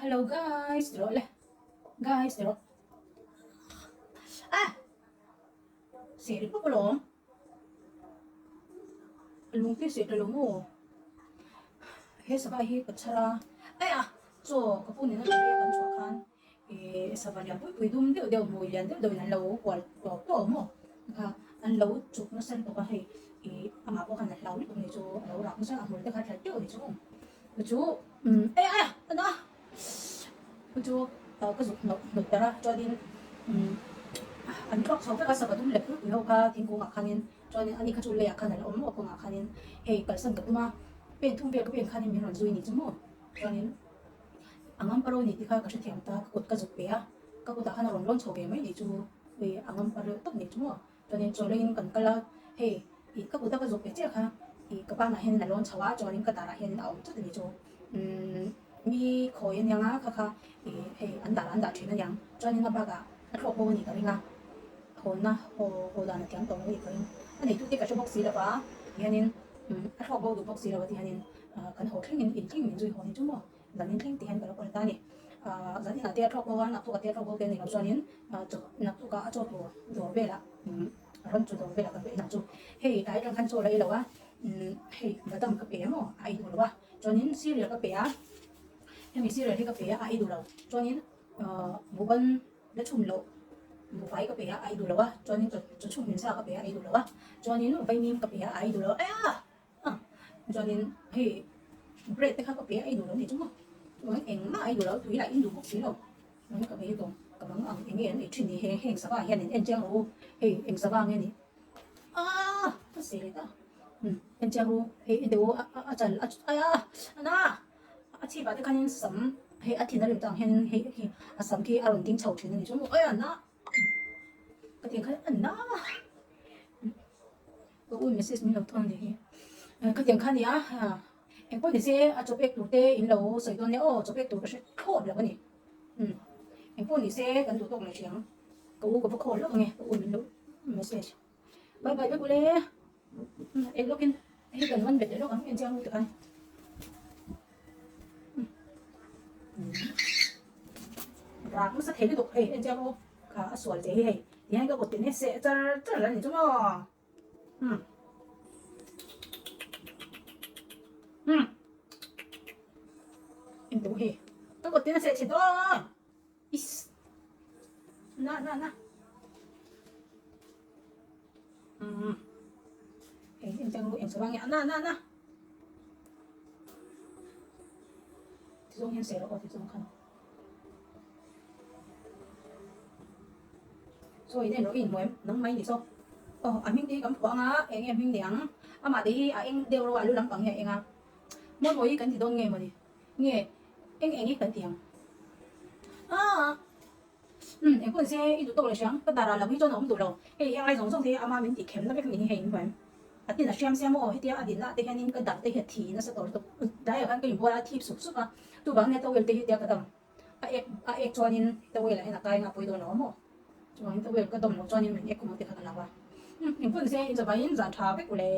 Hello guys ti rawh le guys ti rawh ah seh ri bawk alawm lung te seh ta lo maw he sava hi ka chhar a aia chaw ka pu nena chaw kan chhuah khan Ihh sava lian pui pui dum deuh deuh hmui lian deuh deuhin an lo kual tawp tawp maw kha an lo chuk nasa lutuk a hei ih amah pawh khan a hlau lutuk ni chu a lo rak nasa a hmul te kha thla teuh ni chu chu umm eh a a chu ka zuk hnawk hnawk ber a chuanin umm an thlawk chho vek a sava dum leh pui pui ho kha thingkungah khanin chuanin ani kha chu leiah khan a la awm maw kawngah khanin hei kalsan ka tum a pen thum vel ka pen khanin min rawn zui ni chu maw chuanin. A ngam paro ni tih kha ka hrethiam ta, ka kut ka zuk pe a, ka kutah khan a rawn lawn chho ve mai ni chu ui a ngam pa reuh tawp ni chu maw. Chuanin chawlaiin kan kal a, hei ih ka kuta ka zuk pe chiah kha ih ka banah hianin a lawn chho a, chuanin ka darah hianin a awm chut a ni chu. Umm mi khawi aniang a kha kha ih hei an darah an dah thin aniang, chuanin a bakah a thlawk bo a nih ka ring a, hawnna haw haw dan a thiam tawh lo a nih ka ring. A neitute ka hre bawk si lo va, tihianin umm a thlawk bo duh bawk si lo a tihianin kan haw thlengin inthleng min zui haw ni chu maw. Zan in thleng tih hian ka lo kawl ta a ni. Zan inah te a thlawk bo a, naktuk ah te a thlawk bo te a ni lo chuanin chaw naktuk ah a chaw tur dawr velah rawn chu dawr velah kan va inang chu. Hei tlai atang khan chaw la ei lo a, hei badam ka pe a maw a ei duh lo a, chuanin cereal ka pe a, hemi cereal hi ka pe a a ei duh lo, chuanin buhban la chhum loh buhfai ka pe a a ei duh lo a, chuanin chaw chhum hmin sa ka pe a a ei duh lo a, chuanin vaimim ka pe a a ei duh lo a. A chuanin hei bread te kha ka pe a ei duh lo ni chu maw chuan engmah a ei duh lo tui lah in duh bawk si lo chuan ka vei tawng ka bang ang enge an ei thin ni heng heng sava hian in en chiang rawh u hei eng sava nge ni aaa ka seh leh ta um en chiang ru hei en teh u a a chal a a a na a chhip ah te khanin sam hei a thin a rim tah ang hianin hei khi a sam khi a rawn ding chho thin a ni chu maw aia na ka tih khan a na. Ka u message min lo thawn leh hi. Ka tiang kha nia, eng pawh ni se a chaw pek tur te in lo sawi dawn nia aw, chaw pek tur ka hre thlawt lo a ni. Umm eng pawh ni se kan duh tawk leh hriang. Ka u ka va call lawk ange, ka u min lo message. Bye bye vek ule. Eng lawkin hei kan man bet leh lawk ang en chiang lutuk a ni. Rak nasa thei lutuk hei en chiang u kha a sual che hi hei tihian ka kut tin hi seh char char a ni chu maw um um en tawh hei ka kut tin a seh chhe dawn iss na na na um hei en chiang u eng chu vang nge na na na. Tizawng hian seh rawh aw tizawng khan. Saw in en rawh i inhmu em? Nang mai ni saw. Aw a hming te hi kan phuah anga eng nge hming ni ang? Amah te hi a eng deuh rawh a lu lampang hi a eng a. Mawi mawi hi kan ti dawn nge mawni? Nge eng eng hi kan ti ang? Aaa. Umm eng pawh ni se i duh tawk leh hriang ka darah lo hi chuan a awm duh lo hei heng lai zawng zawng te hi ama min tih khem na vek a ni hi hei in huaim a tin a hriam sia maw hetia a dinna te hianin ka dar te hi a thi nasa tawh lutuk tlaiah khan ka inbual a thip sup sup a chuvang nia towel te hi tia ka dam a ek a ek chuanin towel ah hian a kai nga pawi dawn lo a maw chuvangin towel ka dawm loh chuanin min ek khum ang te kha ka lo a umm eng pawh ni se in zavaiin zan tha vek u le.